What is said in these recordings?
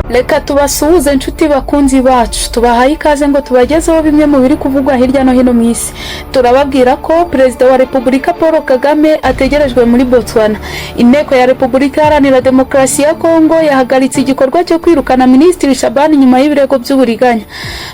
Reka tubasuhuze, inshuti bakunzi bacu. Tubahaye ikaze ngo tubagezeho bimwe mu biri kuvugwa hirya no hino mu isi. Turababwira ko Perezida wa Repubulika Paul Kagame ategerejwe muri Botswana. Inteko ya Repubulika Iharanira Demokarasi ya Kongo yahagaritse igikorwa cyo kwirukana Minisitiri Shabani nyuma y'ibirego by'uburiganya.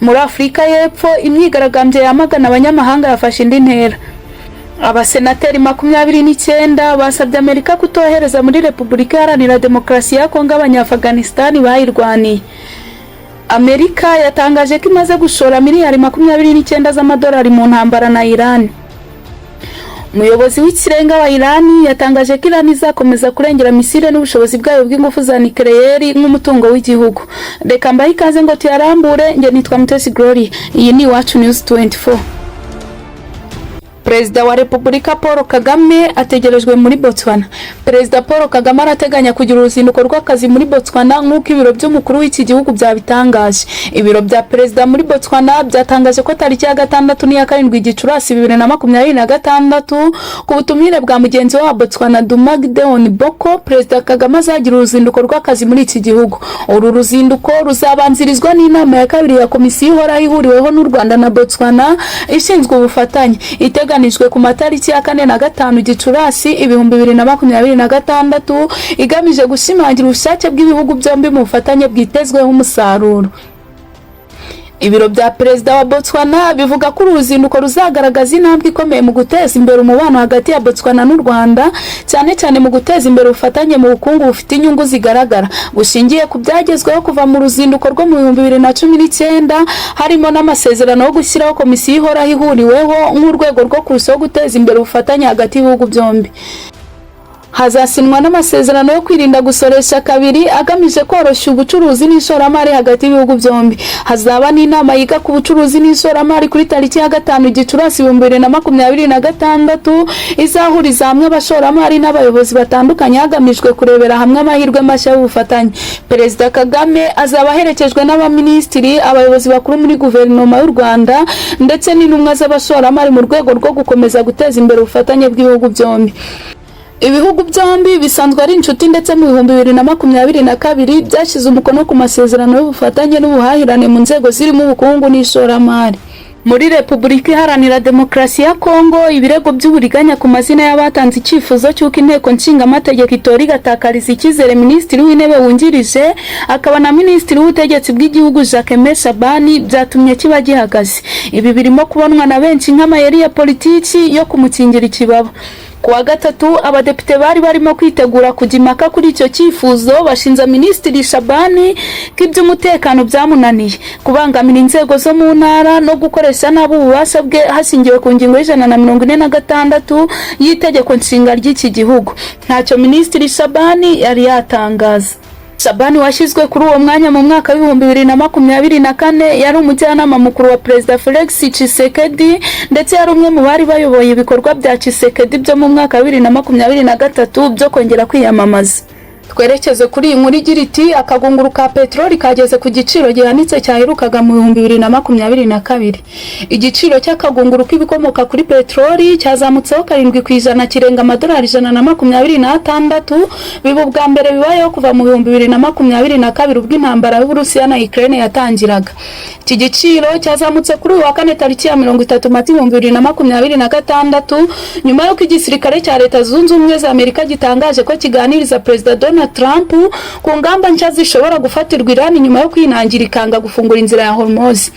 Muri Afurika y'Epfo, imyigaragambyo yamagana abanyamahanga yafashe indi ntera. Abasenateri 29 basabye Amerika kutohereza muri Repubulika Iharanira Demokarasi ya Kongo Abanyafaganisitani bayirwaniye. Amerika yatangaje ko imaze gushora miliyari 29 z'amadolari mu ntambara na Irani. Umuyobozi w'ikirenga wa Irani yatangaje ko Irani izakomeza kurengera misile n'ubushobozi bwayo bw'ingufu za nikeleyeri nk'umutungo w'igihugu. Reka mbahe ikaze ngo tuyarambure. Njye nitwa Mutesi Glory, iyi ni Iwacu News 24. Perezida wa Repubulika Paul Kagame ategerejwe muri Botswana. Perezida Paul Kagame arateganya kugira uruzinduko rw'akazi muri Botswana, nk'uko ibiro by'umukuru w'iki gihugu byabitangaje. Ibiro bya perezida muri Botswana byatangaje ko tariki ya 6 n'iya 7 Gicurasi 2026, ku butumire bwa mugenzi we wa Botswana Duma Gideon Boko, Perezida Kagame azagira uruzinduko rw'akazi muri iki gihugu. Uru ruzinduko ruzabanzirizwa n'inama ya kabiri ya komisiyo ihoraho ihuriweho n'u Rwanda na Botswana ishinzwe ubufatanye, iteganijwe ku matariki ya 4 na 5 Gicurasi 2026, igamije gushimangira ubushake bw'ibihugu byombi mu bufatanye bwitezweho umusaruro. Ibiro bya perezida wa Botswana bivuga ko uru ruzinduko ruzagaragaza intambwe ikomeye mu guteza imbere umubano hagati ya Botswana n'u Rwanda, cyane cyane mu guteza imbere ubufatanye mu bukungu bufite inyungu zigaragara, bushingiye ku byagezweho kuva mu ruzinduko rwo mu 2019, harimo n'amasezerano yo gushyiraho komisiyo ihoraho ihuriweho nk'urwego rwo kurushaho guteza imbere ubufatanye hagati y'ibihugu byombi. Hazasinwa n'amasezerano yo kwirinda gusoresha kabiri, agamije koroshya ubucuruzi n'ishoramari hagati y'ibihugu byombi. Hazaba n'inama yiga ku bucuruzi n'ishoramari kuri tariki ya 5 Gicurasi 2026, izahuriza hamwe abashoramari n'abayobozi batandukanye, hagamijwe kurebera hamwe amahirwe mashya y'ubufatanye. Perezida Kagame azaba aherekejwe n'abaminisitiri, abayobozi bakuru muri guverinoma y'u Rwanda ndetse n'intumwa z'abashoramari, mu rwego rwo gukomeza guteza imbere ubufatanye bw'ibihugu byombi. Ibihugu byombi bisanzwe ari inshuti, ndetse mu 2022 byashyize umukono ku masezerano y'ubufatanye n'ubuhahirane mu nzego zirimo ubukungu n'ishoramari. Muri Repubulika Iharanira Demokarasi ya Kongo, ibirego by'uburiganya ku mazina y'abatanze icyifuzo cy'uko Inteko Nshingamategeko itora igatakariza icyizere Minisitiri w'Intebe wungirije akaba na Minisitiri w'Ubutegetsi bw'igihugu Jacquemain Shabani byatumye kiba gihagaze. Ibi birimo kubonwa na benshi nk'amayeri ya politiki yo kumukingira ikibaba. Ku wa gatatu, abadepite bari barimo kwitegura kujya impaka kuri icyo cyifuzo bashinja Minisitiri Shabani ko iby'umutekano byamunaniye, kubangamira inzego zo mu ntara no gukoresha nabi ububasha bwe, hashingiwe ku ngingo y'146 y'Itegeko Nshinga ry'iki gihugu. Ntacyo Minisitiri Shabani yari yatangaza. Shabani, washyizwe kuri uwo mwanya mu mwaka w'2024, yari umujyanama mukuru wa Perezida Felix Tshisekedi, ndetse yari umwe mu bari bayoboye ibikorwa bya Tshisekedi byo mu mwaka wa 2023 byo kongera kwiyamamaza. Twerekeze kuri iyi nkuru igira iti: "Akagunguru ka peteroli kageze ku giciro gihanitse cyaherukaga mu 2022." Igiciro cy'akagunguru k'ibikomoka kuri peteroli cyazamutseho 7%, kirenga amadolari 126, biba ubwa mbere bibayeho kuva mu 2022, ubwo intambara y'Uburusiya na Ukraine yatangiraga. Iki giciro cyazamutse kuri uyu wa kane, tariki ya 30 Mata 2026, nyuma y'uko igisirikare cya Leta Zunze Ubumwe za Amerika gitangaje ko kiganiriza Perezida Donald Trump ku ngamba nshya zishobora gufatirwa Iran nyuma yo kwinangira ikanga gufungura inzira ya Hormuz.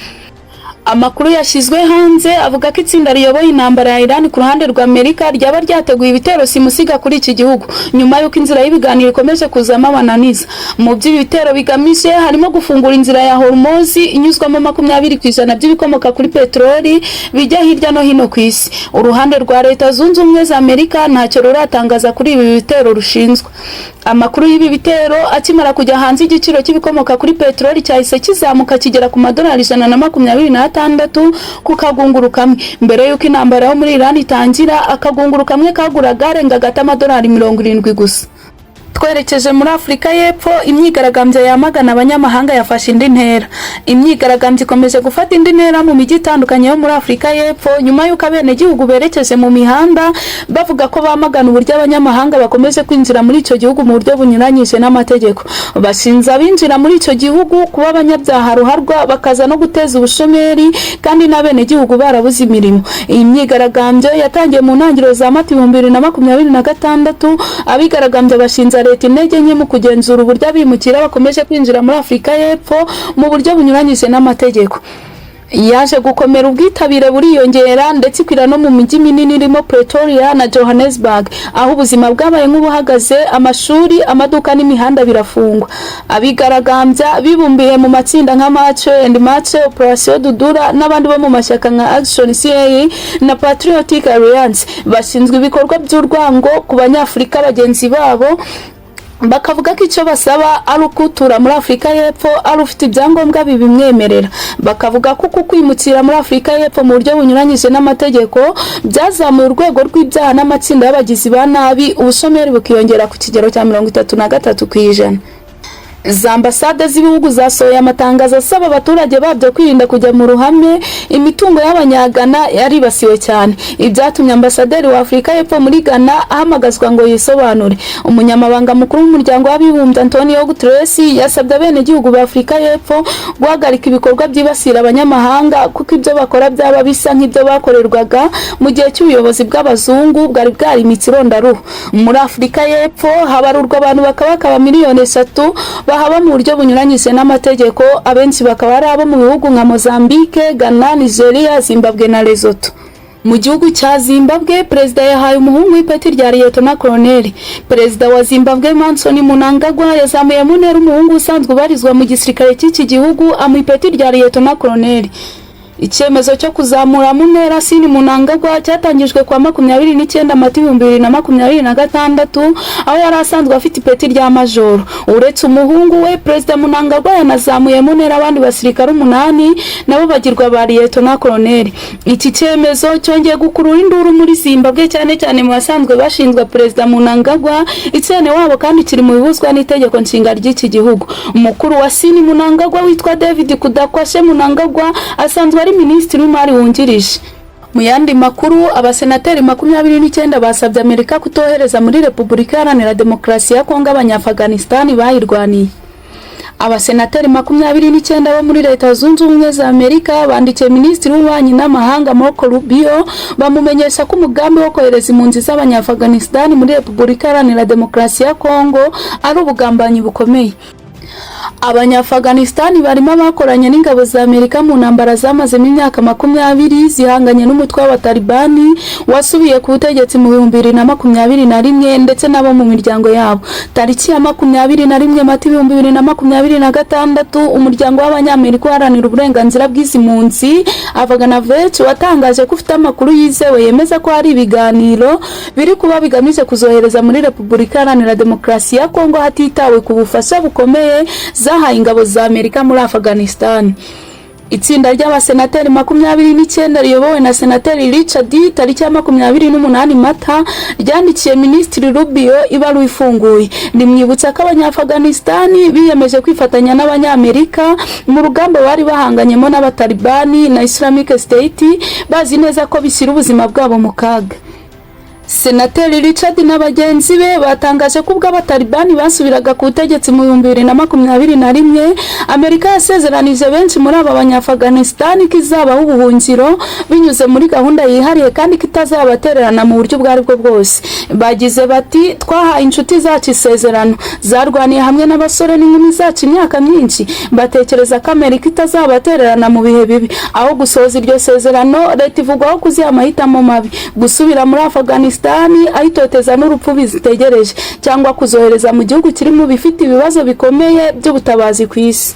Amakuru yashyizwe hanze avuga ko itsinda riyoboye intambara ya Iran ku ruhande rwa Amerika ryaba ryateguye ibitero simusiga kuri iki gihugu, nyuma y'uko inzira y'ibiganiro ikomeje kuzamo amananiza. Mu byo ibi bitero bigamije harimo gufungura inzira ya Hormuz, inyuzwamo 20% by'ibikomoka kuri peteroli bijya hirya no hino ku isi. Uruhande rwa Leta Zunze Ubumwe za Amerika ntacyo ruratangaza kuri ibi bitero rushinzwe. Amakuru y'ibi bitero akimara kujya hanze, igiciro cy'ibikomoka kuri peteroli cyahise kizamuka kigera ku madolari 126 ku kagunguru kamwe. Mbere y'uko intambara yo muri Iran itangira, akagunguru kamwe kaguraga arenga gato amadolari 70 gusa. Twerekeje muri Afurika y'Epfo, imyigaragambyo yamagana abanyamahanga yafashe indi ntera. Imyigaragambyo ikomeje gufata indi ntera mu mijyi itandukanye yo muri Afurika y'Epfo, nyuma y'uko abenegihugu berekeje mu mihanda bavuga ko bamagana uburyo abanyamahanga bakomeje kwinjira muri icyo gihugu mu buryo bunyuranyije n'amategeko. Bashinja abinjira muri icyo gihugu kuba abanyabyaha ruharwa, bakaza no guteza ubushomeri kandi n'abenegihugu barabuze imirimo. Iyi myigaragambyo yatangiye mu ntangiriro za Mata 2026. Abigaragambya bashinja leta intege nke mu kugenzura uburyo abimukira bakomeje kwinjira muri Afurika y'Epfo mu buryo bunyuranyije n'amategeko. Yaje gukomera, ubwitabire buriyongera, ndetse ikwira no mu mijyi minini irimo Pretoria na Johannesburg, aho ubuzima bwabaye nk'ubuhagaze, amashuri, amaduka n'imihanda birafungwa. Abigaragambya bibumbiye mu matsinda nka March and March, Operation Dudula n'abandi bo mu mashyaka nka Action CA na Patriotic Alliance bashinzwe ibikorwa by'urwango ku Banyafurika bagenzi babo, bakavuga ko icyo basaba ari ukutura muri Afurika y'Epfo ari ufite ibyangombwa bibimwemerera. Bakavuga ko uku kwimukira muri Afurika y'Epfo mu buryo bunyuranyije n'amategeko byazamuye urwego rw'ibyaha n'amatsinda y'abagizi ba nabi, ubushomeri bukiyongera ku kigero cya 33%. Za ambasade z'ibihugu zasohoye amatangazo asaba abaturage babyo kwirinda kujya mu ruhame. Imitungo y'Abanyagana yaribasiwe cyane, ibyatumye ambasaderi wa Afurika y'Epfo muri Ghana ahamagazwa ngo yisobanure. Umunyamabanga mukuru w'Umuryango w'Abibumbye, Antonio Guterres, yasabye abenegihugu ba Afurika y'Epfo guhagarika ibikorwa byibasira abanyamahanga, kuko ibyo bakora byaba bisa nk'ibyo bakorerwaga mu gihe cy'ubuyobozi bw'abazungu bwari bwarimitse irondaruhu. Muri Afurika y'Epfo habarurwa abantu bakabakaba miliyoni 3 bahaba mu buryo bunyuranyije n'amategeko, abenshi bakaba ari abo mu bihugu nka Mozambique, Ghana, Nigeria, Zimbabwe na Lesotho. Mu gihugu cya Zimbabwe, perezida yahaye umuhungu w'ipeti rya liyetona koloneli. Perezida wa Zimbabwe, Emmerson Mnangagwa, yazamuye mu ntera umuhungu usanzwe ubarizwa mu gisirikare cy'iki gihugu, amuha ipeti rya liyetona koloneli. Icyemezo cyo kuzamura mu ntera Sean Mnangagwa cyatangijwe kwa 29 Mata 2026, aho yari asanzwe afite ipeti rya majoro. Uretse umuhungu we, Perezida Mnangagwa yanazamuye mu ntera abandi basirikare umunani, nabo bagirwa ba liyetona koloneli. Iki cyemezo cyongeye gukurura induru muri Zimbabwe, cyane cyane mu basanzwe bashinzwe Perezida Mnangagwa itsene wabo, kandi kiri mu bibuzwa n'itegeko nshinga ry'iki gihugu. Umukuru wa Sean Mnangagwa witwa David Kudakwashe Mnangagwa asanzwe ari minisitiri w'imari wungirije. Mu yandi makuru, abasenateri 29 basabye Amerika kutohereza muri Repubulika Iharanira Demokarasi ya Kongo Abanyaafganisitani bayirwaniye. Abasenateri 29 bo muri Leta Zunze Ubumwe za Amerika bandikiye minisitiri w'ububanyi n'amahanga, Marco Rubio, bamumenyesha ko umugambi wo kohereza impunzi z'Abanyaafganisitani muri Repubulika Iharanira Demokarasi ya Kongo ari ubugambanyi bukomeye. Abanyaafganisitani barimo abakoranye n'ingabo za Amerika mu ntambara zamazemo imyaka 20 zihanganye n'umutwe w'Abatalibani wasubiye ku butegetsi mu 2021, ndetse n'abo mu miryango yabo. Tariki ya 21 Mata 2026, umuryango w'Abanyamerika uharanira uburenganzira bw'izi mpunzi, AfghanVets, watangaje ko ufite amakuru yizewe yemeza ko hari ibiganiro biri kuba bigamije kuzohereza muri Repubulika Iharanira Demokarasi ya Kongo, hatitawe ku bufasha bukomeye zahaye ingabo za Amerika muri Afghanistan. Itsinda ry'abasenateri 29 riyobowe na Senateri Richard, tariki ya 28 Mata, ryandikiye Minisitiri Rubio ibaruwa ifunguye, rimwibutsa ko Abanyaafganisitani biyemeje kwifatanya n'Abanyamerika mu rugamba bari bahanganyemo n'Abatalibani na Islamic State, bazi neza ko bishyira ubuzima bwabo mu kaga. Senateri Richard na bagenzi be batangaje ko ubwo Abatalibani basubiraga ku butegetsi mu 2021, Amerika yasezeranije benshi muri aba Banyaafganisitani ko izabaha ubuhungiro binyuze muri gahunda yihariye, kandi ko itazabatererana mu buryo ubwo aribwo bwose. Bagize bati: "Twahaye inshuti zacu isezerano zarwaniye hamwe n'abasore n'inkumi zacu imyaka myinshi, batekereza ko Amerika itazabatererana mu bihe bibi. Aho gusohoza iryo sezerano, leta ivugwaho kuziha amahitamo mabi: gusubira muri Afghanistan aho itoteza n'urupfu bizitegereje, cyangwa kuzohereza mu gihugu kiri mu bifite ibibazo bikomeye by'ubutabazi ku isi."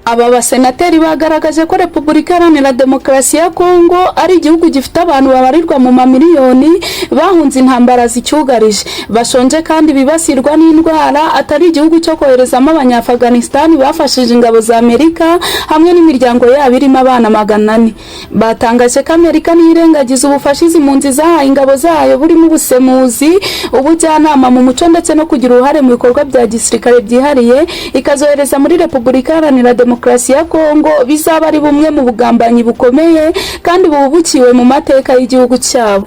Aba basenateri bagaragaje ko Repubulika Iharanira Demokarasi ya Kongo ari igihugu gifite abantu babarirwa mu mamiliyoni bahunze intambara zicyugarije, bashonje kandi bibasirwa n'indwara, atari igihugu cyo koherezamo Abanyaafganistan bafashije ingabo za Amerika hamwe n'imiryango yabo irimo abana 400. Batangaje ko Amerika niyirengagiza ubufasha izi mpunzi zahaye ingabo zayo, burimo ubusemuzi, ubujyanama mu muco ndetse no kugira uruhare mu bikorwa bya gisirikare byihariye, ikazohereza muri Repubulika Iharanira Demokarasi ya Kongo, bizaba ari bumwe mu bugambanyi bukomeye kandi buhubukiwe mu mateka y'igihugu cyabo.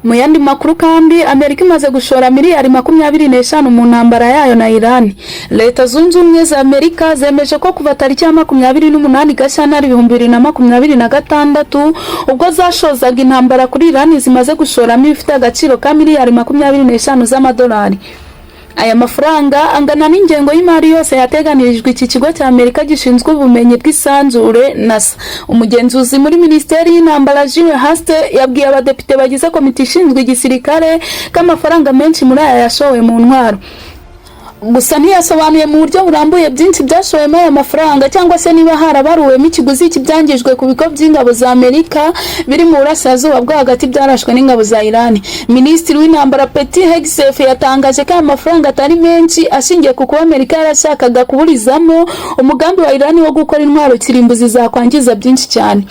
Mu yandi makuru kandi, Amerika imaze gushora miliyari 25 mu ntambara yayo na Iran. Leta Zunze Ubumwe za Amerika zemeje ko kuva tariki ya 28 Gashyantare 2026, ubwo zashozaga intambara kuri Iran, zimaze gushoramo ibifite agaciro ka miliyari 25 z'amadolari. Aya mafaranga angana n'ingengo y'imari yose yateganirijwe iki kigo cya Amerika gishinzwe ubumenyi bw'isanzure, NASA. Umugenzuzi muri Minisiteri y'Intambara, Jules Haste, yabwiye abadepite bagize komite ishinzwe igisirikare ko amafaranga menshi muri aya yashowe mu ntwaro. Gusa ntiyasobanuye mu buryo burambuye byinshi byashowemo aya mafaranga, cyangwa se niba harabaruwemo ikiguzi cy'ibyangijwe ku bigo by'ingabo za Amerika biri mu Burasirazuba bwo Hagati byarashwe n'ingabo za Iran. Minisitiri w'Intambara Pete Hegseth yatangaje ko aya mafaranga atari menshi, ashingiye ku kuba Amerika yarashakaga kuburizamo umugambi wa Iran wo gukora intwaro kirimbuzi zakwangiza byinshi cyane.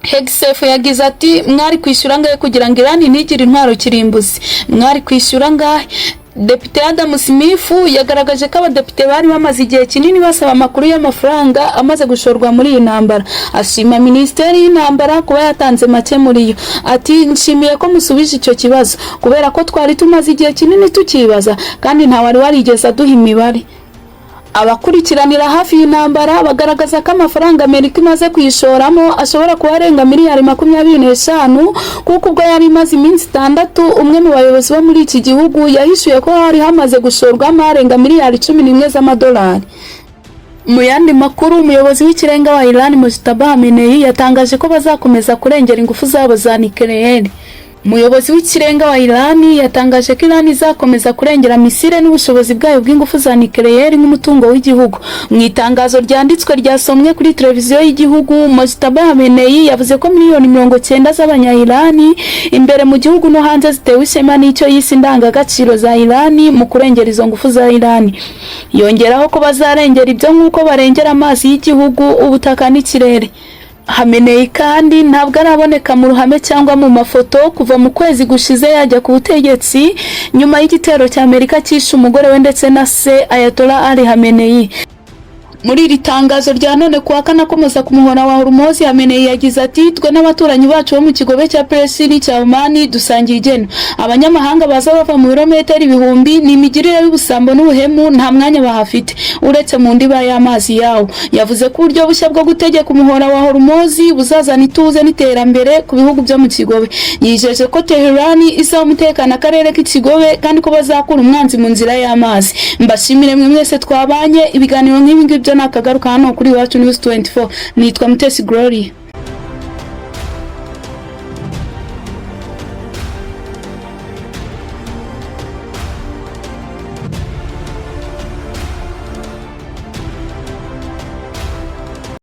Hegseth yagize ati: "Mwari kwishyura angahe kugira ngo Iran ntigire intwaro kirimbuzi? Mwari kwishyura angahe?" Depite Adam Smith yagaragaje ko abadepite bari bamaze igihe kinini basaba amakuru y'amafaranga amaze gushorwa muri iyi ntambara, ashima Minisiteri y'Intambara kuba yatanze make muri yo. Ati: "Nshimiye ko musubije icyo kibazo, kubera ko twari tumaze igihe kinini tukibaza kandi ntawari warigeze aduha imibare." Abakurikiranira hafi iyi ntambara bagaragaza ko amafaranga Amerika imaze kuyishoramo ashobora kuba arenga miliyari 25, kuko ubwo yari imaze iminsi 6, umwe mu bayobozi bo muri iki gihugu yahishuye ko hari hamaze gushorwamo arenga miliyari 11 z'amadolari. Mu yandi makuru, umuyobozi w'ikirenga wa Iran, Mojtaba Khamenei, yatangaje ko bazakomeza kurengera ingufu zabo za nucléaire. Umuyobozi w'ikirenga wa Iran yatangaje ko Iran izakomeza kurengera misile n'ubushobozi bwayo bw'ingufu za nucléaire nk'umutungo w'igihugu. Mu itangazo ryanditswe ryasomwe kuri televiziyo y'igihugu, Mojtaba Khamenei yavuze ko miliyoni 90 z'abanya-Iran imbere mu gihugu no hanze zitewe ishema n'icyo yise indangagaciro za Iran mu kurengera izo ngufu za Iran. Yongeraho ko bazarengera ibyo nk'uko barengera amazi y'igihugu, ubutaka n'ikirere. Khamenei kandi ntabwo araboneka mu ruhame cyangwa mu mafoto kuva mu kwezi gushize yajya ku butegetsi, nyuma y'igitero cya Amerika cyishe umugore we ndetse na se, Ayatollah Ali Khamenei. Muri iri tangazo rya none kuwa kane, akomoza ku muhora wa Hormuz, Khamenei yagize ati: "Twe n'abaturanyi bacu bo mu kigobe cya Persi n'icya Omani dusangiye igeno. Abanyamahanga baza bava mu birometero ibihumbi ni imigirire y'ubusambo n'ubuhemu, nta mwanya bahafite uretse mu ndiba y'amazi yawo." Yavuze ko uburyo bushya bwo gutegeka umuhora wa Hormuz buzazana ituze n'iterambere ku bihugu byo mu kigobe. Yijeje ko Tehran isaba umutekano akarere k'ikigobe kandi ko bazakura umwanzi mu nzira y'amazi. Mbashimire mwe mwese twabanye. Ibiganiro nk'ibi ngibyo nakagaruka hano kuri Iwacu News 24. Nitwa Mutesi Gloria.